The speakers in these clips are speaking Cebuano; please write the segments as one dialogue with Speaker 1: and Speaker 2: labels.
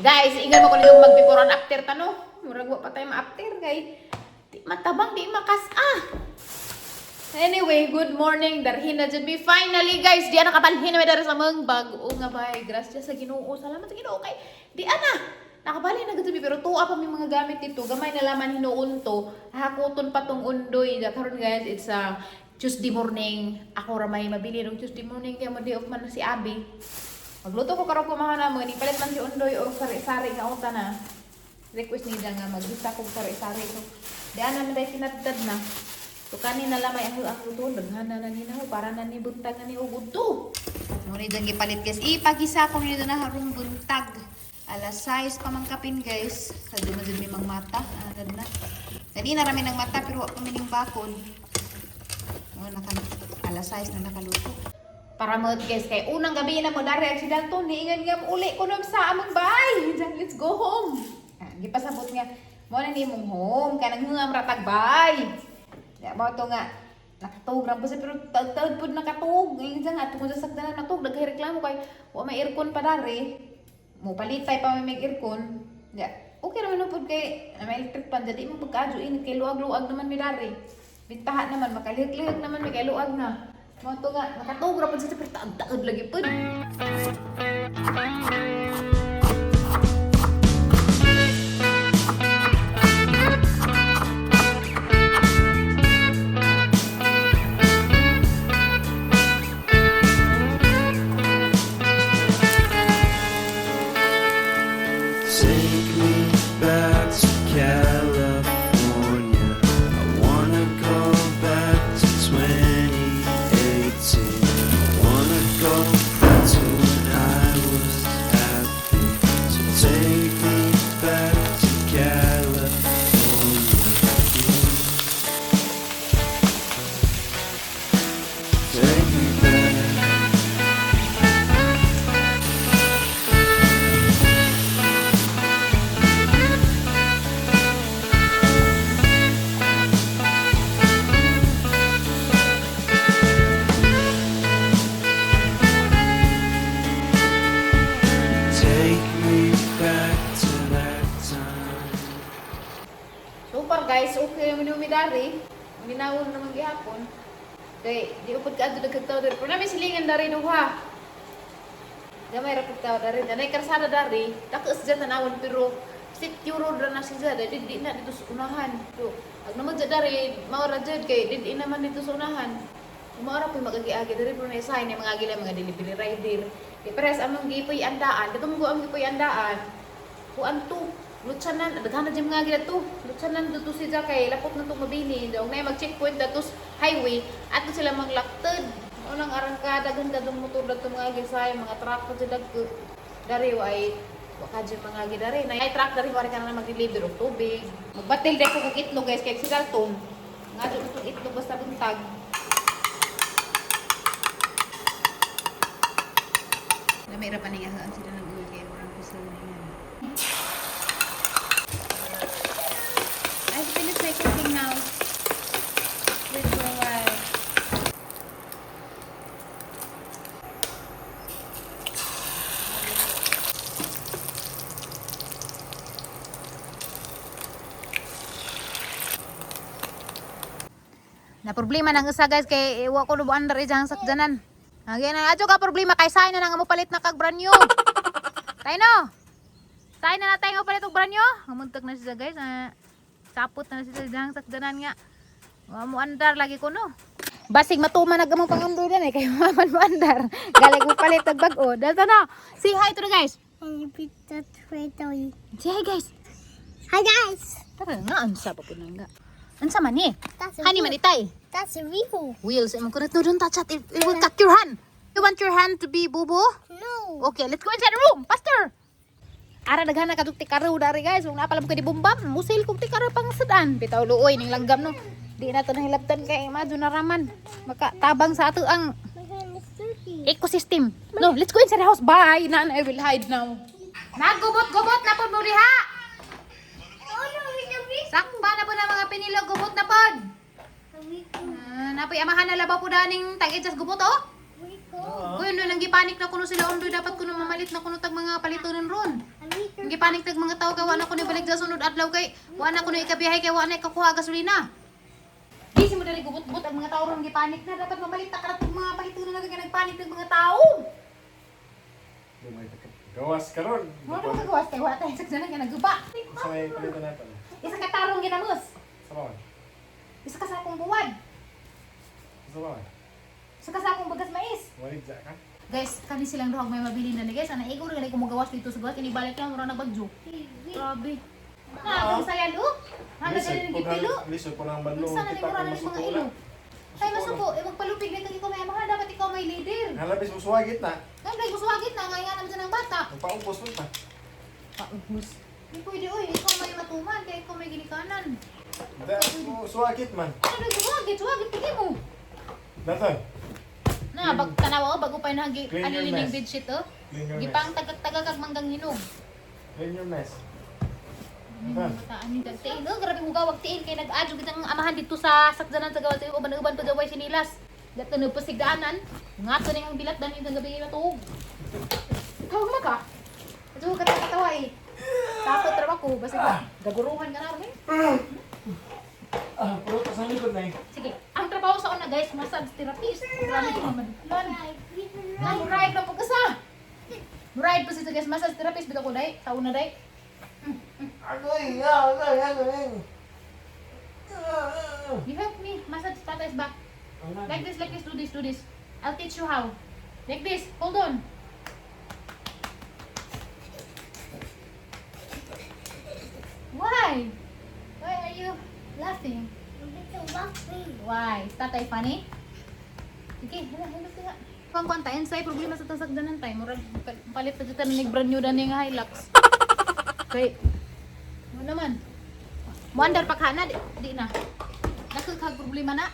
Speaker 1: Guys, ingan mo ko nito mag before and after tano. Murag wa pa tayo ma-after kay di matabang di makas ah. Anyway, good morning. Darhin na jud mi finally, guys. Di ana kabalhin na mi diri sa among bag-o nga bay. Grasya sa Ginoo. Salamat sa Ginoo kay di ana. Nakabalhin na gud mi pero tuwa pa mi mga gamit dito. Gamay na laman hinuon to. Hakuton pa tong undoy. Karon guys, it's a Tuesday morning. Ako ra may mabili ng Tuesday morning kay mo day off man na si Abby. Magluto ko karon kumaha na mo ni palit man si Undoy og sari-sari nga uta na. Request nila nga maggisa kog sari-sari. So, di ana man day kinatdad na. So kanin na lamay ang luto daghana na ni naho para na ni buntag na ni og udto. Mo ni dyan gipalit guys. Ipagisa ko nito na harong buntag. Alas 6 pa man kapin guys. Sa man jud mi mang mata. Anad na. Kanina rami ng mata pero wa pa mi ning bakod. Mo naka alas 6 na nakaluto. Para mo guys kay unang gabi na mo dari ang si Dalton niingan nga uli ko nung sa among bahay. Diyan, let's go home. Ah, gipasabot nga mo na nimong home kanang hungam ratag bay. Ya mo to nga nakatuog ra po siya pero taud-taud pud nakatuog. Ngayon dyan nga tungod sa sakdanan natuog daghay reklamo kay wa may aircon pa dari. Mo palitay pa may aircon. Ya, okay ra man pud kay na may electric pan dyan, di mo pagkaadyo init kay luag-luag naman mi dari. Bintaha naman makalihok-lihok naman mi kay luag na. Mo to nga nakatuog ra pud siya pero taud-taud lagi pud.
Speaker 2: Take me back to California. I wanna go back to 2018. I wanna go back to when I was happy. So take me back to California. Take me back. Take me back to that time.
Speaker 1: So far guys, okay naman yung midari. Ginawon naman gihapon. Kay di upod ka adto dagkag tao dari. Pero nami silingan dari duha. Gamay ra pud tao dari. Danay karsada dari. Takus dyan tanawon pero city road ra na siya di di na dito sa unahan. So, ag naman dyan dari mao ra jud kay di di naman dito sa unahan. Mao ra pud magagi-agi dari pero na sign mga gila mga delivery rider. Di pares among gipoy andaan. Dito mo among gipoy andaan. Kuan to. Lutsanan, daghan na dyan mga gila to. Lutsanan dito si kay lapot na to mabini. Daw na mag checkpoint datos highway ato sila maglaktad. Unang arangkada daghan kadtong motor dadto mga gisay, mga truck pa dyan dagko. Dari wa ay wa ka dyan mga gidari. Na ay truck dari wa ka na mag-deliver og tubig. Magbatil dai ko kog itlog guys kay si Dalton. Nga jud itong itlog basta buntag. Lamira pa niya saan sila nag-uwi kay murang gusto niya. I finished my cooking now. Wait for a while. Na problema nang isa guys kay wa ko lubuan dari diyang sakjanan. Again, adyo ka problema kay say na nang mo palit na kag brand new. Tayo no. Say na na tayo nga palit og brand new. Ngamuntag na siya guys. Ah, sapot na siya diyang sakjanan nga. Wa mo andar lagi ko no. Basig matuman na gamong pangundoy dan eh kay maman mo andar. Galing mo palit og bag-o. Dalto no. Say hi to the guys.
Speaker 3: And you put that right away.
Speaker 1: Say hi guys.
Speaker 3: Hi guys!
Speaker 1: Tara nga unsa pa pud nga. Unsa man ni?
Speaker 3: That's a
Speaker 1: Hani
Speaker 3: wheel.
Speaker 1: man itay.
Speaker 3: That's a wheel.
Speaker 1: Wheels. I'm gonna no, don't touch it. It will cut your hand. You want your hand to be bubo?
Speaker 3: No.
Speaker 1: Okay, let's go inside the room. Faster. Ara daghan na kadug tikaro dari guys. Kung napala mo kay di bumbam, musil kog tikaro pang sudan. Bitaw luoy ning langgam no. Di na to nahilabtan kay madyo na raman. Makatabang sa ato ang
Speaker 3: My hand is dirty.
Speaker 1: ecosystem. No, let's go inside the house. Bye. Nan, I will hide now. Nagubot-gubot na pod mo diha.
Speaker 3: Oh no, it's a wheel.
Speaker 1: Sakpa na po na mga pinilo, gubot na pod.
Speaker 3: A wheel.
Speaker 1: Ah, napoy amahan na labaw po daning tag-adjust gubot oh.
Speaker 3: Wheel.
Speaker 1: Uy, no, nang gipanik na kuno sila undoy dapat kuno mamalit na kuno tag mga palitonon ron.
Speaker 3: A wheel.
Speaker 1: Gipanik tag mga tao kay wa na ko ni balik sa sunod adlaw kay wa na ko ni ikabiyahe kay wa na ikakuha gasolina. Di si mo dali gubot-gubot ang mga tao ron gipanik na dapat mamalit ta karat mga palitunan na kay nagpanik ng mga tao.
Speaker 4: Gawas karon.
Speaker 1: Mo na kagawas kay wa tayo saksanan nga naguba.
Speaker 4: Sa may palitan natin.
Speaker 1: Isa ka tarong ginamos.
Speaker 4: Sa bawang.
Speaker 1: Isa ka sakong buwad.
Speaker 4: Sa bawang.
Speaker 1: Isa ka sakong bagas mais.
Speaker 4: Walig ja ka.
Speaker 1: Guys, kani silang duhag may mabili na ni guys. Ana igor gali kumugawas dito sa gawas inibalik lang mura na bagyo. Grabe. Na, ang saya lo. Hanga dali ng gipilo.
Speaker 4: Lisod po ng banlong.
Speaker 1: Unsa na ni mura na ni mga ilo. Tay masuko, eh magpalupig na kag ikaw may amahan dapat ikaw may leader.
Speaker 4: Halabis mo suwagit na.
Speaker 1: Kay dai gusuwagit na nga naman sa ng bata.
Speaker 4: Magpaubos mo pa.
Speaker 1: Paubos. Di pwede oy, ikaw may matuman kay ikaw may ginikanan.
Speaker 4: Da, mo suwagit man.
Speaker 1: Ano dai gusuwagit, suwagit pigi mo.
Speaker 4: Daton.
Speaker 1: Na bag tanawa oh, bago pa nagi
Speaker 4: Clean your
Speaker 1: alilining
Speaker 4: mess.
Speaker 1: bedsheet oh.
Speaker 4: Clean your
Speaker 1: Gipang
Speaker 4: mess.
Speaker 1: tagak-tagak kag manggang hinog.
Speaker 4: Clean your mess.
Speaker 1: Ano yung bataan yung dagtiin? Oh, grabe hugawag tiin kay nag-adyo kitang amahan dito sa sakdanan sa gawas sa uban-uban pa gaway sinilas. Datunog pa sigdaanan. Nga to ang bilat dan yung gabi matuog. Tawag mo ka? Ito ka katawa eh. Takot ra ko basta gaguruhan ka na rin.
Speaker 4: Ah, puro sa likod na eh.
Speaker 1: Sige, ang trabaho sa una guys, massage therapist. Grabe ko maduplan. Na, ride lang po ka sa. Ride po siya guys, massage therapist bitaw ko dai, sa una dai.
Speaker 4: Agoy, agoy, agoy.
Speaker 1: You help me massage tatay's back. Like this, do this, do this. I'll teach you how. Like this, hold on. Why? Why are you laughing? Why? Is tatay funny? Sige, hala, hala, hala. Kung kung tayo, say, problema sa tasagdanan tayo. Murag, palit na dito ng brand new na nga Hilux. Okay. Ano naman? Muandar pa ka na, di na. Nakakag problema na.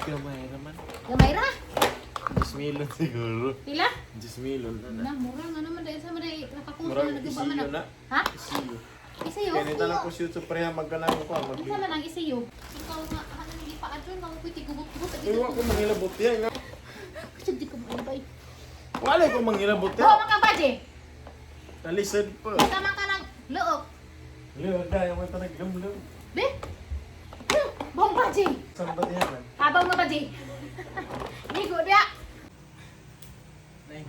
Speaker 4: Gamay naman.
Speaker 1: Gamay ra.
Speaker 4: 10 milon siguro.
Speaker 1: Pila?
Speaker 4: 10 milon na na.
Speaker 1: Na, mura nga naman dahil sa mga nakakuha
Speaker 4: Murag
Speaker 1: na nagaba man
Speaker 4: isiyo
Speaker 1: na.
Speaker 4: na.
Speaker 1: Ha?
Speaker 4: Isiyo.
Speaker 1: Isiyo?
Speaker 4: Kaya nito lang ko siya sa pareha magkanang ko. Mag
Speaker 1: Unsa man ang isiyo? Ikaw nga, ano nang ipaadyon, mga pwede gubot-gubot.
Speaker 4: Iwa ko mangilabot yan. Nga.
Speaker 1: Kasi di ko maibay.
Speaker 4: Wala ko mangilabot
Speaker 1: Buha
Speaker 4: yan.
Speaker 1: man kang baje.
Speaker 4: Talisod pa.
Speaker 1: Tama ka ng luok.
Speaker 4: Liwa dahil mo ito naglumlum.
Speaker 1: Be? Buhong baje.
Speaker 4: Saan ba diyan man?
Speaker 1: Habaw nga baje. Ligo dia.
Speaker 4: Nay.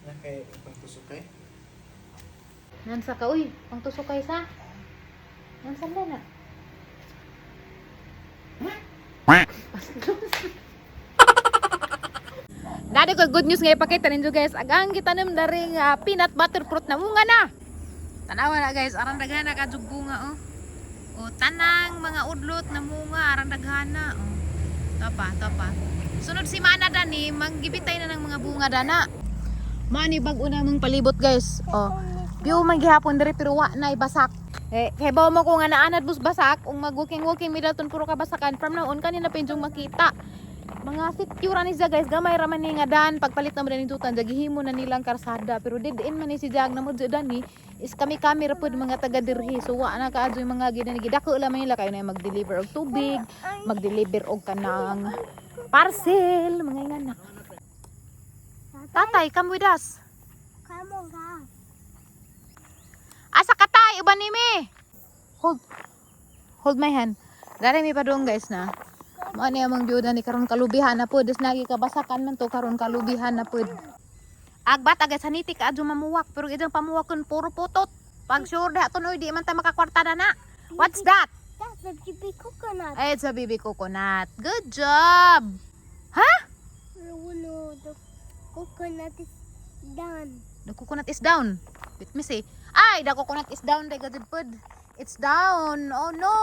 Speaker 4: Na kay pangtusok kay.
Speaker 1: Nansa ka, uy. Pangtusok kay sa. Nansa na na. Dati ko good news nga ipakita ninyo guys. Agang gitanom daring peanut butter fruit na munga na. Tanawa na guys, aran daghana ka jug bunga oh. O tanang mga udlot na munga aran daghana oh. Topa, topa. Sunod si Mana dani, manggibitay na ng mga bunga dana. Mani bag-o na mong palibot guys. Oh. Biyo man gihapon diri pero wa na ibasak. Eh, kay bawo mo ko nga naanad bus basak, ung mag-walking walking midaton puro ka basakan from now on kanina pa yung makita. Mga sityo ra ni siya guys, gamay ra man ni nga dan pagpalit na mo din tutan gihimo na nilang karsada pero didin man ni si Jag na mo dyan ni is kami kami ra pud mga taga dirhi. So wa na kaadyo yung mga gidan gidako lang man nila kayo na mag-deliver og tubig, mag-deliver og kanang parcel, mga ingana. Tatay, come with us.
Speaker 3: Come on, guys.
Speaker 1: Asa ka tay, uban ni mi. Hold. Hold my hand. Dari mi padung guys na. Mao ni among biyuda ni karon kalubihan na pud. Des nagi kabasakan man to karon kalubihan na pud. Agbat agad saniti ka adyo mamuwak pero idang pamuwakon puro putot. Pag sure da tunoy di man ta makakwarta na na. What's that?
Speaker 3: That's a baby coconut.
Speaker 1: Ay, it's a baby coconut. Good job. Ha?
Speaker 3: No, no, the coconut is done.
Speaker 1: The coconut is down. Wait me see. Ay, the coconut is down. Dai gajud pud. It's down. Oh no.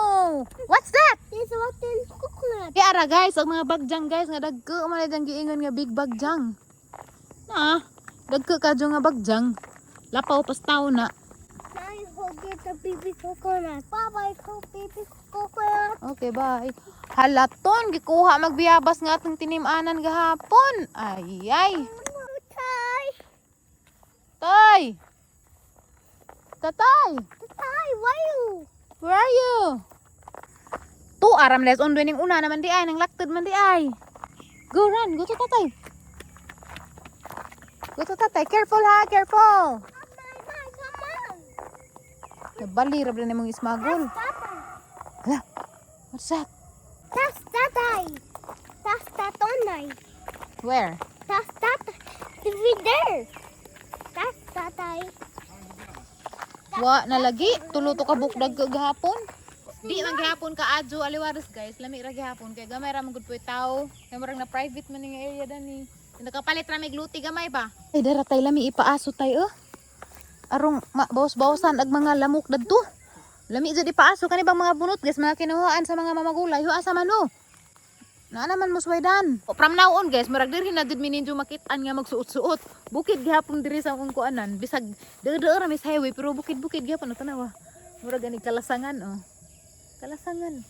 Speaker 1: What's that?
Speaker 3: There's rotten coconut.
Speaker 1: Kaya ara guys, ang mga bagjang guys nga dagko man na giingon nga big bagjang. Na, dagko kadyo nga bagjang. Lapaw pastaw na.
Speaker 3: Now you go get the baby coconut. Bye bye, baby coconut.
Speaker 1: Okay, bye. Halaton gikuha magbiyabas nga atong tinimanan gahapon. Ay ay.
Speaker 3: Tay,
Speaker 1: Tay. Tatay,
Speaker 3: Tay, why you?
Speaker 1: where are you? Tu aram les on ning una naman di ay nang laktod man di ay. Go run, go to tatay. Go to tatay. Careful ha, careful.
Speaker 3: Come on, come on.
Speaker 1: Nabali ra na imong ismagol.
Speaker 3: Tata.
Speaker 1: Hala. What's that?
Speaker 3: That's tatay. That's tatonay.
Speaker 1: Where?
Speaker 3: That's tata. Over there. That's tatay.
Speaker 1: Wa na lagi tulo to ka bukdag kagahapon. Di man gihapon ka adyo aliwaras, guys. Lami ra gihapon kay gamay ra man gud puy tao. Kay murag na private man ning area dani. Nakapalit ra mig luti gamay ba. Ay dara tay lami ipaaso tay oh. Arong bawas-bawasan ag mga lamok dadto. Lami jud ipaaso kani bang mga bunot, guys, mga kinuhaan sa mga mamagulay. Hu asa man oh. Naa naman mo swaydan. From now on, guys, murag diri na jud mi ninyo makit-an nga magsuot-suot. Bukid gihapon diri sa akong kuanan. Bisag dere ra mi sa highway pero bukid-bukid gihapon, tanawa. Murag gani kalasangan oh. Kalasangan.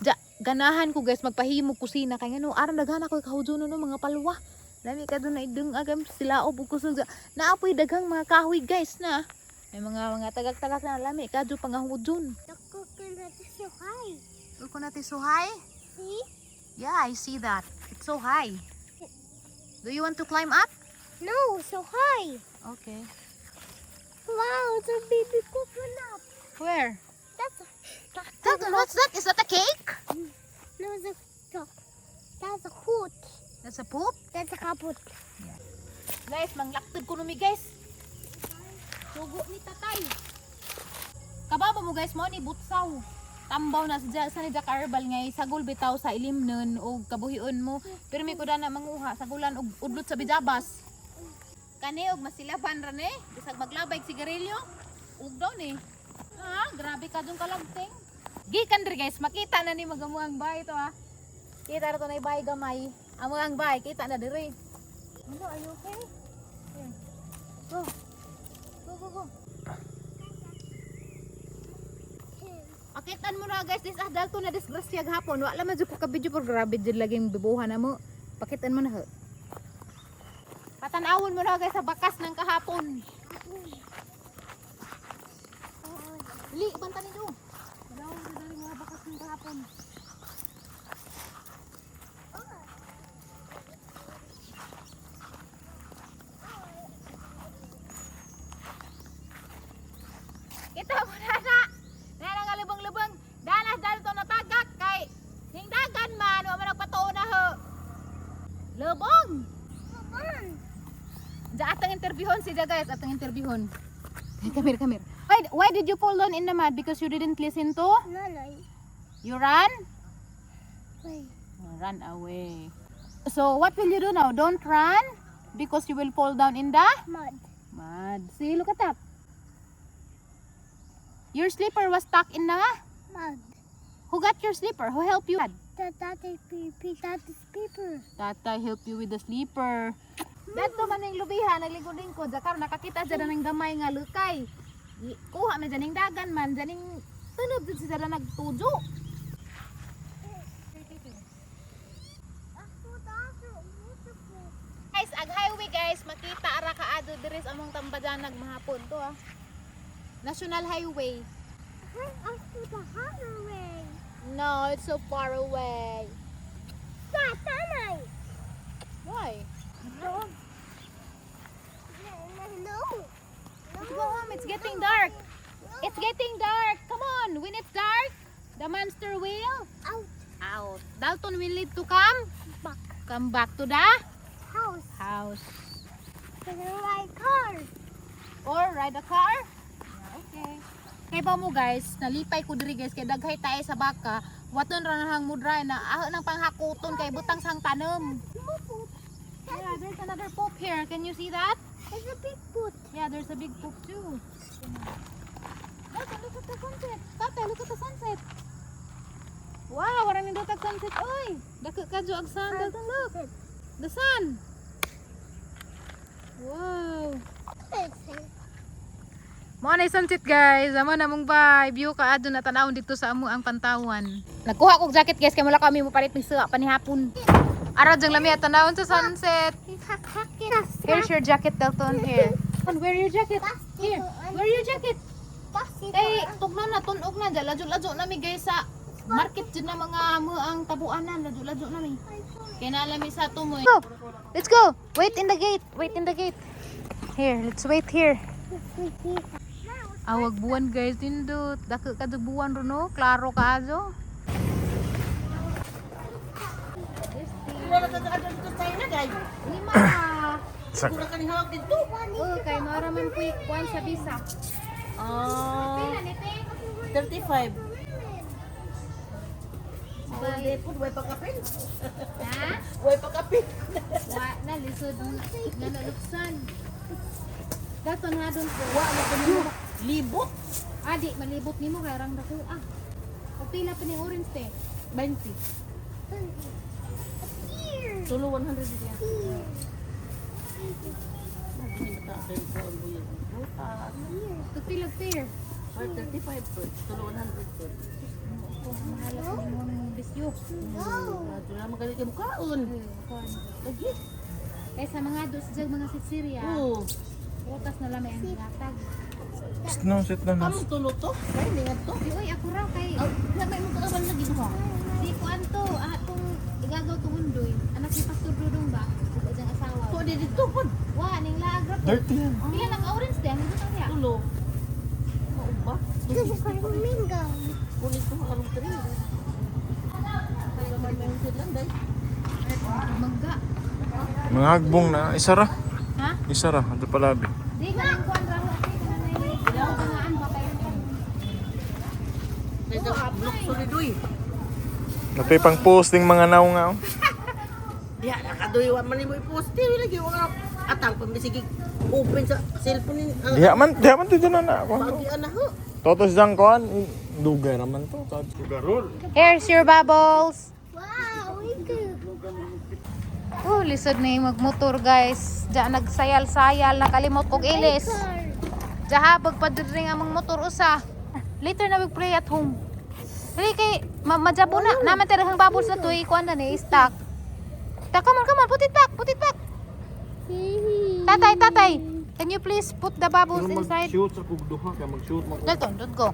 Speaker 1: Ja, ganahan ko, guys, magpahimo kusina kay ngano aron daghan ako kahudyo no mga palwa. Lami ka doon na idung agam sila og kusog. Naapoy daghang mga kahoy, guys, na. May mga tagak-tagak na lami kadyo pangahudyon.
Speaker 3: The coconut is so high.
Speaker 1: Coconut is so high.
Speaker 3: See?
Speaker 1: Yeah, I see that. It's so high. Do you want to climb up?
Speaker 3: No, so high.
Speaker 1: Okay.
Speaker 3: Wow, it's a baby coconut.
Speaker 1: Where?
Speaker 3: That's
Speaker 1: That, what's that? Is that a cake?
Speaker 3: No, it's a that's a hoot.
Speaker 1: That's a poop?
Speaker 3: That's a kaput.
Speaker 1: Guys, manglaktod ko numi, guys. Sugo ni tatay. Kababa mo, guys, mo ni butsaw. Tambaw na sa ni Jack Herbal ngay sagol bitaw sa ilimnon og kabuhion mo. Pero may kuda na manguha sagulan og udlot sa bijabas. Kani og masilaban ra ni, bisag maglabay og sigarilyo. Ug daw ni. Ah, grabe ka dun kalagting. Gikan diri, guys, makita na ni magamuang bahay to ah. Kita ra to na bahay gamay. Amo ang bahay, kita na diri. Ano, are you okay? Here. Go. Go, go, go. Akitan mo na, guys, this ah dalto na disgrasya gahapon. Wala man jud ko ka video pero grabe jud laging bibuhan na mo. Pakitan mo na ho. Patanawon mo na, guys, sa bakas ng kahapon. Dili, banta ninyo. Tanawon mo dali mga bakas ng kahapon. Kita mo na na. Na nga lubang-lubang. Danas dalto natagak kay hingdagan man wa man nagpatuo na ho. Lubong.
Speaker 3: Come.
Speaker 1: Ja atang interviewon si Ja, guys, atang interviewon. Come here, come here. Why did you fall down in the mud? Because you didn't listen to?
Speaker 3: No.
Speaker 1: You run?
Speaker 3: Wait.
Speaker 1: Run away. So what will you do now? Don't run because you will fall down in the
Speaker 3: Mud.
Speaker 1: mud. See, look at that. Your slipper was stuck in the
Speaker 3: Mud.
Speaker 1: Who got your slipper? Who helped you?
Speaker 3: The tatay pipi tatay's paper.
Speaker 1: Tatay help you with the slipper. Dadto man ning lubiha, naglingkod-lingkod, jakar nakakita dyan ng gamay nga lukay. Kuha man dyan ning dagan man, dyan ning tunob dyan sila nagtujo. Guys, ag highway, guys, makita ara kaado diri sa among tambajanag mahapon to ah. National Highway.
Speaker 3: Up to the highway.
Speaker 1: No, it's so far away.
Speaker 3: Tatanay.
Speaker 1: Why?
Speaker 3: No. No.
Speaker 1: Let's go home. It's getting dark. It's getting dark. Come on. When it's dark, the monster will
Speaker 3: Out.
Speaker 1: Out. Dalton will need to come
Speaker 3: Back.
Speaker 1: Come back to the
Speaker 3: House.
Speaker 1: House.
Speaker 3: To the right car.
Speaker 1: Or ride a car. Yeah, okay. Kay ba mo, guys, nalipay ko diri, guys, kay daghay tayo sa baka. Waton ra na hang mudray na aho nang panghakuton kay butang sang tanom. Yeah, there's another poop here. Can you see that?
Speaker 3: It's a big boot.
Speaker 1: Yeah, there's a big poop too. Dalton, look at the sunset. Tatay, look at the sunset. Wow, maraming dotag sunset. Oy, dako ka ang sun. Dalton, look. The sun. Wow. Mao na sunset, guys. Amo na mong vibe. View ka adto na tanawon dito sa amo ang Pantawan. Nagkuha kog jacket, guys, kay mula kami mo palit mig suwa panihapon. Ara jang lami at tanawon sa sunset. Here's your jacket, Dalton. Here. And wear your jacket. Here. Wear your jacket. Kay tugnaw na tunog na dyan. Ladyo-ladyo na mi, guys, sa market dyan na mga ang tabuanan. Ladyo-ladyo na mi. Kaya naalami sa tumoy. Go. Let's go. Wait in the gate. Wait in the gate. Here, let's wait here. Awag buwan, guys, nindot. Dako ka buwan ro, no? Klaro ka azo. Lima. Oh, kay mara man puy kuan sa bisa.
Speaker 5: Ah,
Speaker 1: Pila ni te?
Speaker 5: 35.
Speaker 1: Bye.
Speaker 5: Hindi po, way pagkapin.
Speaker 1: Ha?
Speaker 5: Way pagkapin.
Speaker 1: Wa na lisod nga naluksan. Daton nga doon po.
Speaker 5: Wa na kami mo. Libot.
Speaker 1: Adi, malibot nimo kay rang dako ah. O pila pa ning orange te?
Speaker 5: 20. Tulo 100 diya.
Speaker 1: Tugpila pair.
Speaker 5: 35 po. Tulo 100 po.
Speaker 1: Oh, mahal pa nimo ng bisyo.
Speaker 5: Ah, doon na magaling kayo mukaon.
Speaker 1: Eh, kuan.
Speaker 5: Lagi.
Speaker 1: Kaysa mga dos jag mga sitsirya,
Speaker 5: Oo.
Speaker 1: prutas na lang may ang gatag.
Speaker 4: Sit na, sit na.
Speaker 5: Kamong tulo to. Kaya hindi nga to.
Speaker 1: Di oy, ako raw kay
Speaker 5: Oh, lamay mo kaawan lagi mo.
Speaker 1: di kuan to, ah, tong igagaw tong undoy. Anak ni Pastor Dudong ba? Ug adjang asawa.
Speaker 5: To di dito po.
Speaker 1: Wa ning laag ra po.
Speaker 4: Dirty yan.
Speaker 1: Pila lang ka orange te, ang gusto niya.
Speaker 5: Tulo. Mauba.
Speaker 3: This is flamingo.
Speaker 5: Kulit ko karong tri. Kaya man may lang day.
Speaker 1: Mangga.
Speaker 4: Mga hagbong na. Isa ra.
Speaker 1: Ha?
Speaker 4: Isa ra. Ito palabi.
Speaker 1: Di ka nang kuan ra ho. Kanang ba kayo?
Speaker 5: Kaya blok sulidoy.
Speaker 4: Napay pang posting mga naw nga. Oh.
Speaker 5: Diya nakadoy wa man nimo i-post lagi wa atang pamisigig open sa cellphone ni ang
Speaker 4: Diha man dito na na.
Speaker 5: pagi ana ho.
Speaker 4: Totos dyan kuan. Dugay raman to. Sugarol.
Speaker 1: Here's your bubbles.
Speaker 3: Wow, we could.
Speaker 1: Oh, lisod na yung magmotor, guys. Diyan nagsayal-sayal, nakalimot kog ilis. Diyan pa diri nga among motor usa. Later na we play at home. Dili kay majabo na. Naman tira hang bubbles na to, ikuan na ni stock. Ta, come on, come on, put it back, put it back. Tatay, tatay. Can you please put the bubbles inside?
Speaker 4: Mag-shoot sa kugduha kay mag-shoot
Speaker 1: Dalton, don't go.